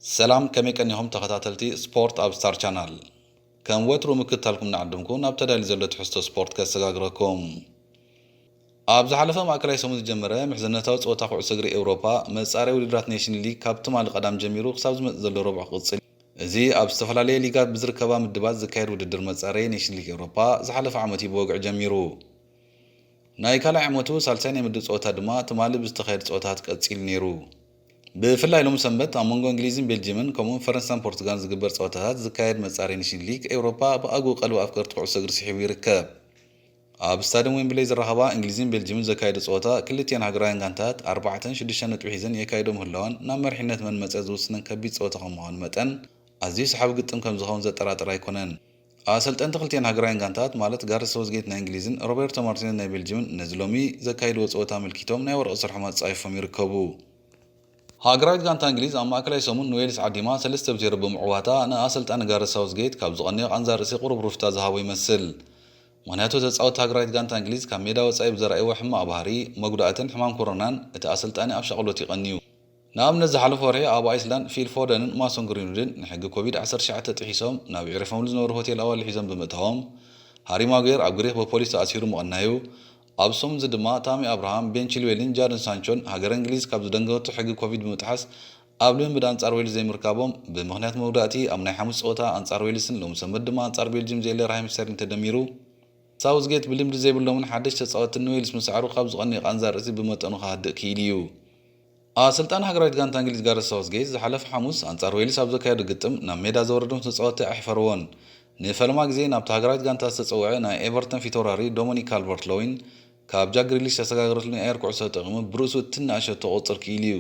ሰላም፣ ከመይ ቀኒኹም ተኸታተልቲ ስፖርት ኣብ ስታር ቻናል? ከም ወትሩ ምክትታልኩም እናዓደምኩ ናብ ተዳልዩ ዘሎ ትሕዝቶ ስፖርት ከሰጋግረኩም። ኣብ ዝሓለፈ ማእከላይ ሰሙን ዝጀመረ ምሕዝነታዊ ጸወታ ኩዕሶ እግሪ ኤውሮፓ መጻረይ ውድድራት ኔሽን ሊግ ካብ ትማሊ ቀዳም ጀሚሩ ክሳብ ዝመጽእ ዘሎ ረቡዕ ክቕጽል እዩ። እዚ ኣብ ዝተፈላለየ ሊጋት ብዝርከባ ምድባት ዝካየድ ውድድር መጻረይ ኔሽን ሊግ ኤውሮፓ ዝሓለፈ ዓመት እዩ ብወግዒ ጀሚሩ። ናይ ካልኣይ ዓመቱ ሳልሳይ ናይ ምድብ ጸወታ ድማ ትማሊ ብዝተኻየደ ጸወታት ቀጺሉ ነይሩ። ብፍላይ ሎም ሰንበት ኣብ መንጎ እንግሊዝን ቤልጅየምን ከምኡውን ፈረንሳን ፖርቱጋልን ዝግበር ጸወታታት ዝካየድ መጻረይ ኔሽን ሊግ ኤውሮፓ ብኣግኡ ቀልቢ ኣፍቀርቲ ኩዕሶ እግሪ ስሒቡ ይርከብ። ኣብ ስታድየም ዌምብለይ ዝራኸባ እንግሊዝን ቤልጅየምን ዘካየደ ጸወታ ክልቲኤን ሃገራውያን ጋንታት ኣርባዕተን ሽዱሽተን ነጥቢ ሒዘን የካይዶ ምህላወን ናብ መሪሕነት መን መጸ ዝውስነን ከቢድ ጸወታ ከም ምዃኑ መጠን ኣዝዩ ሰሓቢ ግጥም ከም ዝኸውን ዘጠራጥር ኣይኮነን። ኣሰልጠንቲ ክልቲኤን ሃገራውያን ጋንታት ማለት ጋሬት ሳውዝጌት ናይ እንግሊዝን ሮቤርቶ ማርቲነዝ ናይ ቤልጅየምን ነዚ ሎሚ ዘካይድዎ ጸወታ ኣመልኪቶም ናይ ወርቂ ስርሖም ኣጻይፎም ይርከቡ። ሃገራዊት ጋንታ እንግሊዝ ኣብ ማእከላይ ሰሙን ንዌልስ ዓዲማ ሰለስተ ብ ዜሮ ብምዕዋታ ንኣሰልጣኒ ጋሬት ሳውዝጌት ካብ ዝቐንዮ ቃንዛ ርእሲ ቁሩብ ሩፍታ ዝሃቦ ይመስል። ምኽንያቱ ተጻወትቲ ሃገራዊት ጋንታ እንግሊዝ ካብ ሜዳ ወጻኢ ብዘርኣይዎ ሕማቕ ባህሪ፣ መጉዳእትን ሕማም ኮሮናን እቲ ኣሰልጣኒ ኣብ ሻቕሎት ይቐንዩ። ንኣብነት ዝሓለፈ ወርሒ ኣብ ኣይስላንድ ፊል ፎደንን ማሶን ግሪንውድን ንሕጊ ኮቪድ ዓሰርተ ትሽዓተ ጥሒሶም ናብ የዕሪፎምሉ ዝነበሩ ሆቴል ኣዋልድ ሒዞም ብምእታዎም፣ ሃሪ ማጉየር ኣብ ግሪኽ ብፖሊስ ተኣሲሩ ምቕናዩ፣ ኣብዚ ሰሙን እዚ ድማ ታሚ ኣብርሃም፣ ቤን ቺልዌልን ጃደን ሳንቾን ሃገረ እንግሊዝ ካብ ዝደንገገቶ ሕጊ ኮቪድ ብምጥሓስ ኣብ ልምምድ ኣንጻር ዌልስ ዘይምርካቦም ብምኽንያት መጉዳእቲ ኣብ ናይ ሓሙስ ጸወታ ኣንጻር ዌልስን ሎሚ ሰንበት ድማ ኣንጻር ቤልጅም ዘየለ ራሂም ስተርሊንግ ተደሚሩ ሳውዝጌት ብልምዲ ዘይብሎምን ሓደሽቲ ተጻወትቲ ንዌልስ ምስዓሩ ካብ ዝቐንዮ ቃንዛ ርእሲ ብመጠኑ ክሃድእ ክኢሉ እዩ። ኣሰልጣኒ ሃገራዊት ጋንታ እንግሊዝ ጋሬት ሳውዝጌት ዝሓለፈ ሓሙስ ኣንጻር ዌልስ ኣብ ዘካየዶ ግጥም ናብ ሜዳ ዘወረዶም ተጻወትቲ ኣይሕፈርዎን። ንፈለማ ግዜ ናብቲ ሃገራዊት ጋንታ ዝተጸውዐ ናይ ኤቨርተን ፊተውራሪ ዶሚኒክ ካልቨርት ሎዊን ካብ ጃክ ግሪሊሽ ዝተሰጋገረትሉ ናይ ኣየር ኩዕሶ ተጠቒሙ ብርእሱ እቲ ንኣሸቶ ክቑጽር ክኢሉ እዩ።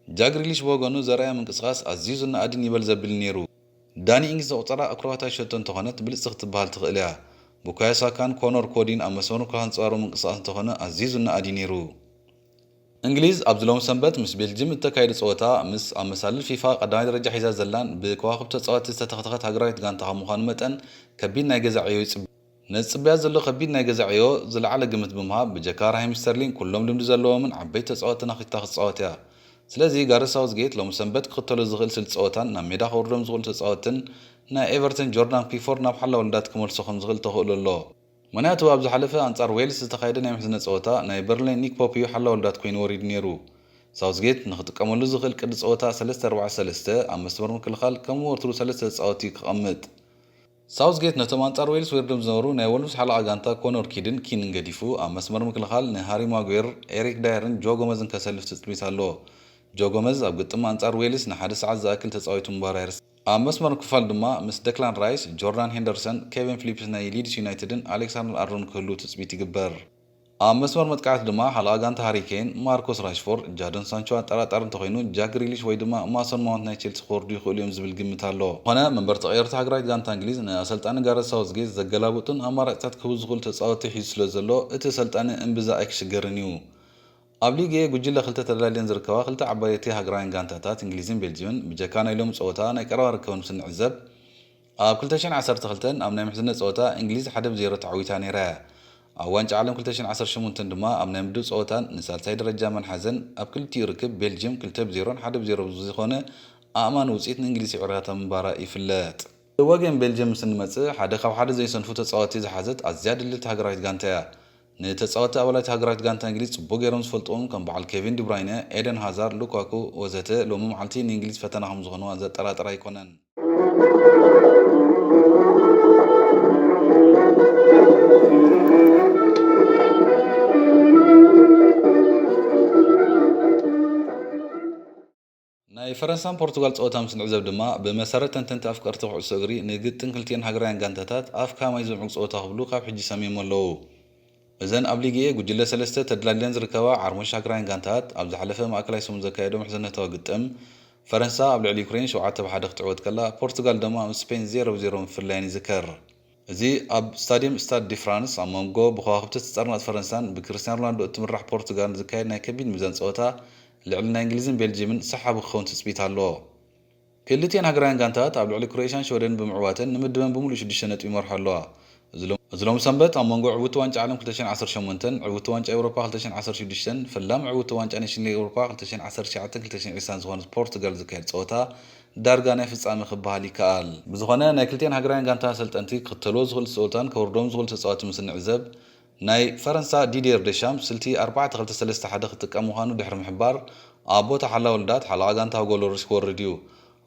ጃክ ግሪሊሽ ብወገኑ ዘርኣዮ ምንቅስቓስ ኣዝዩ ዝነኣድን ይበል ዘብልን ነይሩ። ዳኒ ኢንግስ ዘቑጸራ ኣክሮባታዊ ሸቶ እንተኾነት ብልጽቲ ክትበሃል ትኽእል እያ። ቡካዮ ሳካን ኮኖር ኮዲን ኣብ መስመር ምክልኻል ዘንጸባርቑ ምንቅስቓስ እንተኾነ ኣዝዩ ዝነኣድ እዩ ነይሩ። እንግሊዝ ኣብዚ ሎሚ ሰንበት ምስ ቤልጅም እተካየደ ጸወታ ምስ ኣብ መሳልል ፊፋ ቀዳማይ ደረጃ ሒዛ ዘላን ብከዋኽብቲ ተጻወትቲ ዝተተኽተኸት ሃገራዊት ጋንታ ከም ምዃኑ መጠን ከቢድ ናይ ገዛ ዕዮ ይጽብ ነዚ ጽብያት ዘሎ ከቢድ ናይ ገዛ ዕዮ ዝለዓለ ግምት ብምሃብ ብጀካ ራሂም ስተርሊንግ ኩሎም ልምዲ ዘለዎምን ዓበይቲ ተጻወትትን ኣኺታ ክትጻወት እያ። ስለዚ ጋሬት ሳውዝጌት ሎሚ ሰንበት ክኽተሎ ዝኽእል ስልቲ ጸወታን ናብ ሜዳ ከውርዶም ዝኽእሉ ተጻወትትን ናይ ኤቨርተን ጆርዳን ፒክፎርድ ናብ ሓላው ልዳት ክመልሶ ከም ዝኽእል ተኽእሎ ኣሎ። ምኽንያቱ ኣብ ዝሓለፈ ኣንጻር ዌልስ ዝተኻየደ ናይ ምሕዝነት ጸወታ ናይ በርንሌ ኒክ ፖፕ እዩ ሓላው ልዳት ኮይኑ ወሪዱ ነይሩ። ሳውዝጌት ንኽጥቀመሉ ዝኽእል ቅዲ ጸወታ ሰለስተ ኣርባዕተ ሰለስተ ኣብ መስመር ምክልኻል ከም ወትሩ ሰለስተ ተጻወትቲ እዩ ክቐምጥ። ሳውዝጌት ነቶም ኣንጻር ዌልስ ወሪዶም ዝነበሩ ናይ ወልቭስ ሓለቓ ጋንታ ኮኖር ኪድን ኪንን ገዲፉ ኣብ መስመር ምክልኻል ንሃሪ ማጉዌር፣ ኤሪክ ዳየርን ጆ ጎመዝን ከሰልፍ ትጽቢት ኣሎ። ጆ ጎመዝ ኣብ ግጥም ኣንጻር ዌልስ ንሓደ ሰዓት ዝኣክል ተጻዊቱ ምንባሩ ኣይርሳዕን። ኣብ መስመር ምክልኻል ድማ ምስ ደክላን ራይስ፣ ጆርዳን ሄንደርሰን፣ ኬቨን ፊሊፕስ ናይ ሊድስ ዩናይትድን ኣሌክሳንደር ኣርኖልድ ክህልዉ ትጽቢት ይግበር። ኣብ መስመር መጥቃዕቲ ድማ ሓለቓ ጋንታ ሃሪ ኬን፣ ማርኮስ ራሽፎርድ፣ ጃደን ሳንቾ ኣጠራጣሪ እንተኾይኑ ጃክ ግሪሊሽ ወይ ድማ ማሶን ማውንት ናይ ቼልሲ ክወርዱ ይኽእሉ እዮም ዝብል ግምት ኣሎ። ዝኾነ መንበር ተቐየርቲ ሃገራዊት ጋንታ እንግሊዝ ንኣሰልጣኒ ጋረት ሳውዝጌት ዘገላብጡን ኣማራጺታት ክህቡ ዝኽእሉ ተጻወትቲ ሒዙ ስለ ዘሎ እቲ ኣሰልጣኒ እምብዛ ኣይክሽገርን እዩ። ኣብ ሊግ ኤ ጉጅለ ክልተ ተደላልየን ዝርከባ ክልተ ዓበይቲ ሃገራውያን ጋንታታት እንግሊዝን ቤልጅየምን ብጀካ ናይ ሎሚ ጸወታ ናይ ቀረባ ርክበን ምስ እንዕዘብ ኣብ ክልተ ሽሕን ዓሰርተ ክልተን ኣብ ናይ ምሕዝነት ጸወታ እንግሊዝ ሓደ ብ ዜሮ ተዓዊታ ነይራ እያ። ኣብ ዋንጫ ዓለም ክልተ ሽሕን ዓሰርተ ሸሞንተን ድማ ኣብ ናይ ምድብ ጸወታን ንሳልሳይ ደረጃ መን ሓዘን ኣብ ክልቲኡ ርክብ ቤልጅየም ክልተ ብ ዜሮን ሓደ ብ ዜሮ ብዝኾነ ኣእማኒ ውጽኢት ንእንግሊዝ ስዒራታ ምንባራ ይፍለጥ። ብወገን ቤልጅየም ምስ እንመጽእ ሓደ ካብ ሓደ ዘይሰንፉ ተጻወትቲ ዝሓዘት ኣዝያ ድልድልቲ ሃገራዊት ጋንታ እያ። ንተጻወትቲ ኣባላት ሃገራዊት ጋንታ እንግሊዝ ጽቡቕ ገይሮም ዝፈልጥዎም ከም በዓል ኬቪን ዲብራይነ፣ ኤደን ሃዛርድ፣ ሉካኩ ወዘተ ሎሚ መዓልቲ ንእንግሊዝ ፈተና ከም ዝኾንዋ ዘጠራጥር ኣይኮነን። ናይ ፈረንሳን ፖርቱጋል ጸወታ ምስ ንዕዘብ ድማ ብመሰረት ተንተንቲ ኣፍቀርቲ ኩዕሶ እግሪ ንግጥም ክልቲኤን ሃገራውያን ጋንታታት ኣፍካ ማይ ዘምዕግ ጸወታ ክብሉ ካብ ሕጂ ሰምዮም ኣለዉ። እዘን ኣብ ሊግ ኤ ጉጅለ ሰለስተ ተደላሊለን ዝርከባ ዓርሞሽ ሃገራውያን ጋንታታት ኣብ ዝሓለፈ ማእከላይ ሰሙን ዘካየዶ ምሕዝነታዊ ግጥም ፈረንሳ ኣብ ልዕሊ ዩክሬን ሸውዓተ ብ ሓደ ክትዕወት ከላ ፖርቱጋል ድማ ምስ ስፔን ዜሮ ብ ዜሮ ምፍላየን ይዝከር። እዚ ኣብ ስታድየም ስታድ ዲ ፍራንስ ኣብ መንጎ ብከዋኽብቲ እትጸርነቐት ፈረንሳን ብክርስትያን ሮናልዶ እትምራሕ ፖርቱጋልን ዝካየድ ናይ ከቢድ ሚዛን ጸወታ ልዕሊ ናይ እንግሊዝን ቤልጅየምን ሰሓቢ ክኸውን ትጽቢት ኣሎ። ክልቲኤን ሃገራውያን ጋንታታት ኣብ ልዕሊ ክሮኤሽያን ሽወደንን ብምዕዋተን ንምድበን ብምሉእ ሽዱሽተ ነጥቢ ይመርሖ ኣለዋ። እዚ ሎም-፣ እዚ ሎም ሰንበት ኣብ መንጎ ዕውቲ ዋንጫ ዓለም ክልተ ሽሕን ዓሰርተ ሸሞንተን፣ ዕውቲ ዋንጫ ኤውሮፓ ክልተ ሽሕን ዓሰርተ ሽዱሽተን፣ ፈላም ዕውቲ ዋንጫ ኔሽን ሊግ ኤውሮፓ ክልተ ሽሕን ዓሰርተ ትሽዓተን ክልተ ሽሕን ዕስራን ዝኾነት ፖርቱጋል ዝካየድ ጸወታ ዳርጋ ናይ ፍጻመ ክበሃል ይከኣል። ብዝኾነ ናይ ክልቲኤን ሃገራውያን ጋንታ ኣሰልጠንቲ ክኽተልዎ ዝኽእሉ ጸወታን ከውርዶም ዝኽእሉ ተጻወቲ ምስ እንዕዘብ፣ ናይ ፈረንሳ ዲዲየር ደሻምፕ ስልቲ ኣርባዕተ ክልተ ሰለስተ ሓደ ክጥቀም ምዃኑ ድሕሪ ምሕባር፣ ኣብ ቦታ ሓላዊ ልዳት ሓለቓ ጋንታ ሁጎ ሎሪስ ክወርድ እዩ።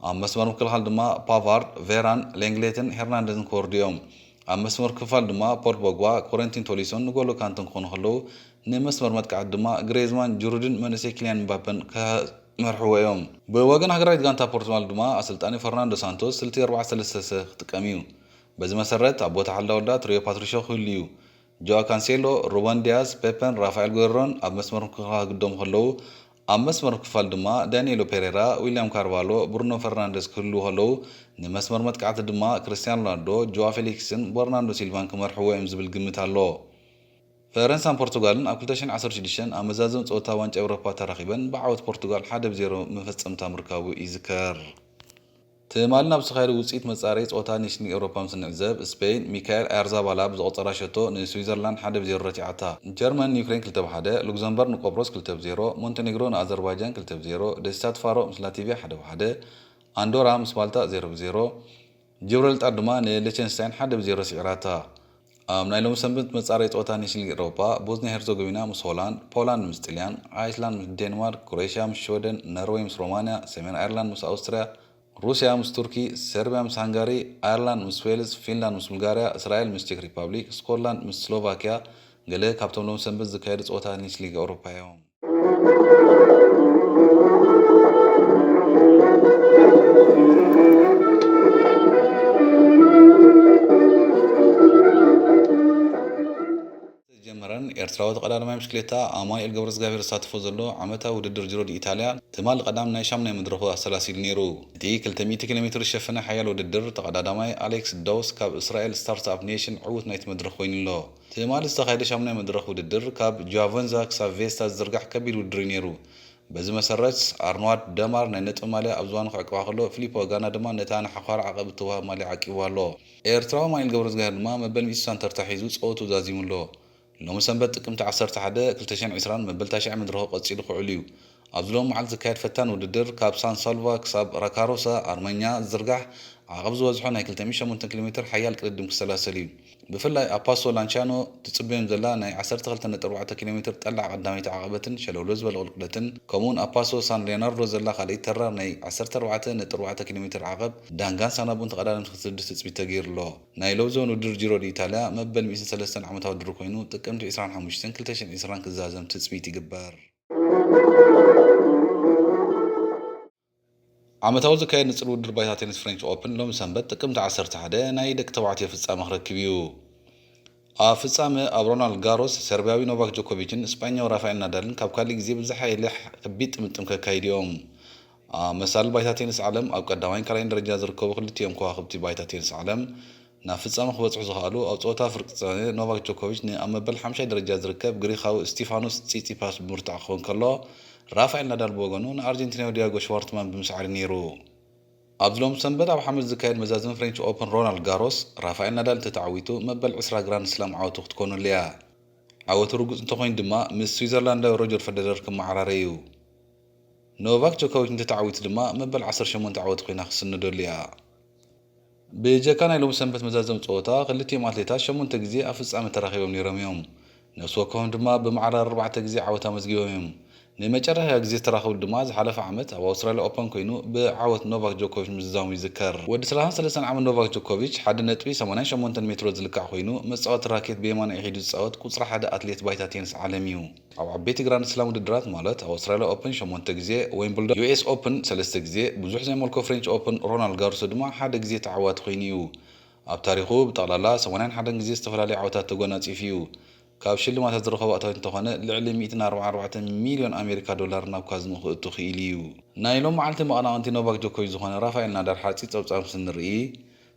ኣብ መስመር ምክልኻል ድማ ፓቫርድ፣ ቬራን፣ ሌንግሌትን ሄርናንደዝን ክወርዱ እዮም። ኣብ መስመር ክፋል ድማ ፖል ፖግባ፣ ኮረንቲን ቶሊሶን ንጎሎ ካንተን ክኾኑ ከለዉ፣ ንመስመር መጥቃዕቲ ድማ ግሬዝማን፣ ጅሩድን መንእሰይ ኪልያን ምባፐን ክመርሕዎ እዮም። ብወገን ሃገራዊት ጋንታ ፖርቱጋል ድማ ኣሰልጣኒ ፈርናንዶ ሳንቶስ ስልቲ ኣርባዕተ ሰለስተ ክጥቀም እዩ። በዚ መሰረት ኣብ ቦታ ሓላዊ ልዳት ሪዮ ፓትሪሾ ክህሉ እዩ። ጆዋ ካንሴሎ፣ ሩበን ዲያዝ፣ ፔፐን ራፋኤል ጉኤሮን ኣብ መስመር ምክልኻል ክግደሙ ከለዉ፣ ኣብ መስመር ክፋል ድማ ዳንኤሎ ፔሬራ፣ ዊልያም ካርቫሎ፣ ብሩኖ ፈርናንደዝ ክህልዉ ከለዉ፣ ንመስመር መጥቃዕቲ ድማ ክርስቲያኖ ሮናልዶ፣ ጆዋ ፌሊክስን በርናርዶ ሲልቫን ክመርሕዎ እዮም ዝብል ግምት ኣሎ። ፈረንሳን ፖርቱጋልን ኣብ ክልተ ሽሕን ዓሰርተ ሽዱሽተን ኣብ መዛዘሚ ጸወታ ዋንጫ ኤውሮፓ ተራኺበን ብዓወት ፖርቱጋል ሓደ ብ ዜሮ መፈጸምታ ምርካቡ ይዝከር። ትማሊ ናብ ዝተኻየደ ውጽኢት መጻረዪ ጸወታ ኔሽን ሊግ ኤውሮፓ ምስ እንዕዘብ፣ ስፔን ሚካኤል ኣያርዛባላ ብዘቑጸራ ሸቶ ንስዊዘርላንድ ሓደ ብ ዜሮ ረቲዓታ። ጀርመን ንዩክሬን ክልተ ብ ሓደ፣ ሉክዘምበርግ ንቆብሮስ ክልተ ብ ዜሮ፣ ሞንቴኔግሮ ንኣዘርባይጃን ክልተ ብ ዜሮ፣ ደሴታት ፋሮ ምስ ላቲቪያ ሓደ ብ ሓደ፣ ኣንዶራ ምስ ማልታ ዜሮ ብ ዜሮ፣ ጂብረልጣር ድማ ንሊቸንስታይን ሓደ ብ ዜሮ ስዒራታ። ኣብ ናይ ሎሚ ሰንበት መጻረዪ ጸወታ ኔሽን ሊግ ኤውሮፓ፣ ቦዝኒያ ሄርዞጎቪና ምስ ሆላንድ፣ ፖላንድ ምስ ጥልያን፣ ኣይስላንድ ምስ ዴንማርክ፣ ክሮኤሽያ ምስ ሽወደን፣ ነርወይ ምስ ሮማንያ፣ ሰሜን ኣየርላንድ ምስ ኣውስትርያ፣ ሩስያ ምስ ቱርኪ፣ ሰርብያ ምስ ሃንጋሪ፣ ኣየርላንድ ምስ ዌልስ፣ ፊንላንድ ምስ ቡልጋርያ፣ እስራኤል ምስ ቼክ ሪፓብሊክ፣ ስኮትላንድ ምስ ስሎቫክያ፣ ገለ ካብቶም ሎም ሰንበት ዝካየዱ ጸወታ ኔሽን ሊግ ኣውሮፓ እዮም። ዝተጀመረን ኤርትራዊ ተቐዳዳማይ ብሽክሌታ ኣማኑኤል ገብረዝጋብሄር ዝሳተፎ ዘሎ ዓመታዊ ውድድር ጂሮ ዲ ኢታልያ፣ ትማሊ ቀዳም ናይ ሻሙናይ መድረኹ ኣሰላሲሉ ነይሩ። እቲ ክልተ ሚእቲ ኪሎ ሜትር ዝሸፈነ ሓያል ውድድር፣ ተቐዳዳማይ ኣሌክስ ዳውስ ካብ እስራኤል ስታርትኣፕ ኔሽን ዕዉት ናይቲ መድረኽ ኮይኑ ኣሎ። ትማሊ ዝተኻየደ ሻሙናይ መድረኽ ውድድር፣ ካብ ጃቨንዛ ክሳብ ቬስታ ዝዝርጋሕ ከቢድ ውድድር እዩ ነይሩ። በዚ መሰረት፣ ኣርኖዋድ ደማር ናይ ነጥቢ ማልያ ኣብ ዝባኑ ክዕቅባ ከሎ፣ ፊሊፖ ጋና ድማ ነታ ንሓዃሪ ዓቐብ እትወሃብ ማልያ ዓቂቡ ኣሎ። ኤርትራዊ ኣማኑኤል ገብረዝጋብሄር ድማ መበል ሚእቲ ሳንተርታ ሒዙ ጸወቱ ዛዚሙ ኣሎ። ሎሚ ሰንበት ጥቅምቲ ዓሰርተ ሓደ ክልተ ሽሕን ዕስራን መበል ታሽዓይ መድረኹ ቀጺሉ ክውዕል እዩ። ኣብዚ ሎሚ መዓልቲ ዝካየድ ፈታኒ ውድድር፣ ካብ ሳን ሳልቫ ክሳብ ራካሮሳ ኣርመኛ ዝዝርጋሕ ዓቐብ ዝበዝሖ ናይ ክልተ ሚእቲ ሸሞንተ ኪሎ ሜትር ሓያል ቅድድም ክሰላሰል እዩ። ብፍላይ ኣብ ፓሶ ላንቻኖ ትጽበዮም ዘላ ናይ ዓሰርተ ክልተ ነጥቢ ኣርባዕተ ኪሎ ሜትር ጠላዕ ቀዳመይቲ ዓቐበትን ሸለውሎ ዝበለ ቁልቁለትን፣ ከምኡውን ኣብ ፓሶ ሳን ሌናርዶ ዘላ ካልኣይቲ ተራ ናይ ዓሰርተ ኣርባዕተ ነጥቢ ኣርባዕተ ኪሎ ሜትር ዓቐብ ዳንጋን ሳናቡን ተቐዳደምቲ ክትስድድ ትጽቢት ተገይሩ ኣሎ። ናይ ሎብዞን ውድድር ጂሮ ዲ ኢታልያ መበል ሚእትን ሰለስተን ዓመታዊ ውድድር ኮይኑ፣ ጥቅምቲ ዕስራን ሓሙሽተን ክልተ ሽሕን ዕስራን ክዛዘም ትጽቢት ይግበር። ዓመታዊ ዝካየድ ንጽል ውድድር ባይታ ቴኒስ ፍሬንች ኦፕን ሎሚ ሰንበት ጥቅምቲ ዓሰርተ ሓደ ናይ ደቂ ተባዕትዮ ፍጻመ ክረክብ እዩ። ኣብ ፍጻመ ኣብ ሮናልድ ጋሮስ ሰርቢያዊ ኖቫክ ጆኮቪችን ስጳኛዊ ራፋኤል ናዳልን ካብ ካልእ ግዜ ብዝሓየለ ከቢድ ጥምጥም ከካይዱ እዮም። ኣብ መሳልል ባይታ ቴኒስ ዓለም ኣብ ቀዳማይን ካልኣይን ደረጃ ዝርከቡ ክልቲኦም ከዋኽብቲ ባይታ ቴኒስ ዓለም ናብ ፍጻመ ክበጽሑ ዝኸኣሉ ኣብ ጸወታ ፍርቂ ፍጻመ ኖቫክ ጆኮቪች ንኣብ መበል ሓምሻይ ደረጃ ዝርከብ ግሪኻዊ ስቲፋኖስ ጺጺፓስ ብምርታዕ ክኸውን ከሎ፣ ራፋኤል ናዳል ብወገኑ ንኣርጀንቲናዊ ዲያጎ ሽዋርትማን ብምስዓር እዩ ነይሩ። ኣብዚ ሎሚ ሰንበት ኣብ ሓሙስ ዝካየድ መዛዘሚ ፍሬንች ኦፕን ሮናልድ ጋሮስ ራፋኤል ናዳል እንተተዓዊቱ መበል ዕስራ ግራንድ ስላም ዓወቱ ክትኮነሉ እያ። ዓወቱ ርጉጽ እንተኾይኑ ድማ ምስ ስዊዘርላንዳዊ ሮጀር ፈደረር ክመዓራረ እዩ። ኖቫክ ጆኮቪች እንተተዓዊቱ ድማ መበል ዓሰርተ ሸሞንተ ዓወቱ ኮይና ክስንደሉ እያ። ብጀካ ናይ ሎሚ ሰንበት መዛዘሚ ጸወታ፣ ክልቲኦም ኣትሌታት ሸሞንተ ግዜ ኣብ ፍጻመ ተራኺቦም ነይሮም እዮም። ነፍሲ ወከፎም ድማ ብመዓራር ኣርባዕተ ግዜ ዓወት ኣመዝጊቦም እዮም። ንመጨረሻ ግዜ ዝተራኸቡ ድማ ዝሓለፈ ዓመት ኣብ ኣውስትራልያ ኦፐን ኮይኑ ብዓወት ኖቫክ ጆኮቪች ምዝዛሙ ይዝከር። ወዲ ሰላሳን ሰለስተን ዓመት ኖቫክ ጆኮቪች ሓደ ነጥቢ ሰማንያን ሸሞንተን ሜትሮ ዝልካዕ ኮይኑ፣ መጻወቲ ራኬት ብየማናይ ኢዱ ዝጻወት ቁጽሪ ሓደ ኣትሌት ባይታ ቴኒስ ዓለም እዩ። ኣብ ዓበይቲ ግራንድ ስላም ውድድራት ማለት ኣብ ኣውስትራልያ ኦፕን ሸሞንተ ግዜ፣ ዊምብልዶን፣ ዩ ኤስ ኦፕን ሰለስተ ግዜ፣ ብዙሕ ዘይመልኮ ፍሬንች ኦፕን ሮናልድ ጋሮስ ድማ ሓደ ግዜ ተዓዋቲ ኮይኑ እዩ። ኣብ ታሪኹ ብጠቕላላ ሰማንያን ሓደን ግዜ ዝተፈላለዩ ዓወታት ተጎናጺፉ እዩ። ካብ ሽልማታት ዝረኸቦ ኣታዊት እንተኾነ ልዕሊ ሚእትን ኣርባዓን ኣርባዕተን ሚልዮን ኣሜሪካ ዶላር ናብ ካዝንኡ ክእቱ ክኢሉ እዩ። ናይ ሎም መዓልቲ መቐናቕንቲ ኖቫክ ጆኮቪች ዝኾነ ራፋኤል ናዳል ሓጺር ጸብጻብ ምስ እንርኢ፣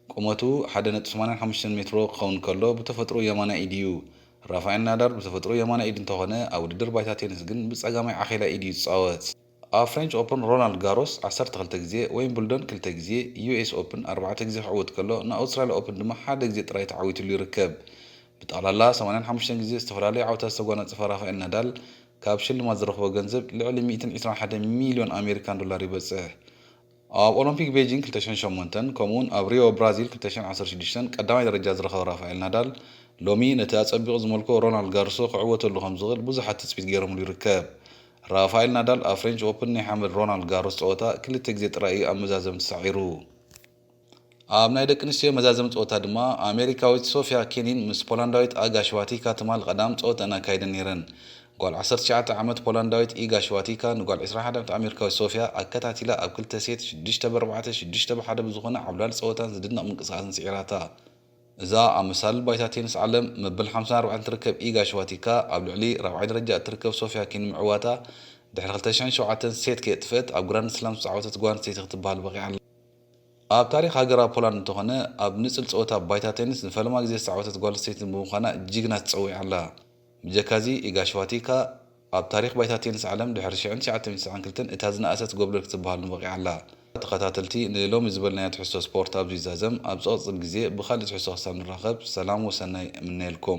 ቁመቱ ሓደ ነጥቢ ሰማንያን ሓሙሽተን ሜትሮ ክኸውን ከሎ ብተፈጥሮ የማናይ ኢድ እዩ። ራፋኤል ናዳል ብተፈጥሮ የማናይ ኢድ እንተኾነ ኣብ ውድድር ባይታ ቴኒስ ግን ብጸጋማይ ዓኼላ ኢድ እዩ ዝጻወት። ኣብ ፍሬንች ኦፕን ሮናልድ ጋሮስ ዓሰርተ ክልተ ግዜ፣ ዌምብልዶን ክልተ ግዜ፣ ዩ ኤስ ኦፕን ኣርባዕተ ግዜ ክዕወት ከሎ፣ ንኣውስትራልያ ኦፕን ድማ ሓደ ግዜ ጥራይ ተዓዊትሉ ይርከብ። ብጠቕላላ ሰማንያን ሓሙሽተን ግዜ ዝተፈላለዩ ዓወታት ዝተጓናጸፈ ራፋኤል ናዳል፣ ካብ ሽልማት ዝረኽቦ ገንዘብ ልዕሊ ሚእትን ዕስራን ሓደን ሚልዮን ኣሜሪካን ዶላር ይበጽሕ። ኣብ ኦሎምፒክ ቤጂንግ ክልተ ሽሕን ሸሞንተን፣ ከምኡውን ኣብ ሪዮ ብራዚል ክልተ ሽሕን ዓሰርተ ሽዱሽተን ቀዳማይ ደረጃ ዝረኸበ ራፋኤል ናዳል፣ ሎሚ ነቲ ኣጸቢቑ ዝመልኮ ሮናልድ ጋርሶ ክዕወተሉ ከም ዝኽእል ብዙሓት ትጽቢት ገይሮምሉ ይርከብ። ራፋኤል ናዳል ኣብ ፍሬንች ኦፕን ናይ ሓመድ ሮናልድ ጋሮስ ጸወታ ክልተ ግዜ ጥራይ እዩ ኣብ መዛዘምቲ ሳዒሩ። ኣብ ናይ ደቂ ኣንስትዮ መዛዘሚ ጸወታ ድማ ኣሜሪካዊት ሶፊያ ኬኒን ምስ ፖላንዳዊት ኣጋ ሽዋቲካ ትማል ቀዳም ጸወተኣን ኣካይደን ነይረን። ጓል ዓሰርተ ትሽዓተ ዓመት ፖላንዳዊት ኢጋ ሽዋቲካ ንጓል ዕስራን ሓደን ዓመት ኣሜሪካዊት ሶፊያ ኣከታቲላ ኣብ ክልተ ሴት ሽዱሽተ ብ ኣርባዕተ፣ ሽዱሽተ ብ ሓደ ብዝኾነ ዓብላሊ ጸወታን ዝድነቕ ምንቅስቓስን ስዒራታ። እዛ ኣብ መሳልል ባይታ ቴኒስ ዓለም መበል ሓምሳን ኣርባዕተን ትርከብ ኢጋ ሽዋቲካ ኣብ ልዕሊ ራብዓይ ደረጃ እትርከብ ሶፊያ ኬኒን ምዕዋታ ድሕሪ ክልተ ሽሕን ሸውዓተን ሴት ከየጥፍአት ኣብ ግራንድ ስላም ዝተዓወተት ጓል ኣንስተይቲ ክትበሃል በቒዓ ኣላ። ኣብ ታሪኽ ሃገራ ፖላንድ እንተኾነ፣ ኣብ ንጽል ጸወታ ባይታ ቴኒስ ንፈለማ ግዜ ዝተዓወተት ጓል ኣንስተይቲ ብምዃና ጅግና ትጸዊዓ ኣላ። ብጀካዚ ኢጋ ሽዋቲካ ኣብ ታሪኽ ባይታ ቴኒስ ዓለም ድሕሪ ሽሕን ትሽዓተ ሚእትን ተስዓን ክልተን እታ ዝነኣሰት ጎብለል ክትበሃል በቒዓ ኣላ። ተኸታተልቲ፣ ንሎሚ ዝበልናዮ ትሕዝቶ ስፖርት ኣብዚ ይዛዘም። ኣብ ዝቐጽል ግዜ ብኻልእ ትሕዝቶ ክሳብ ንራኸብ፣ ሰላም ወሰናይ እምነየልኩም።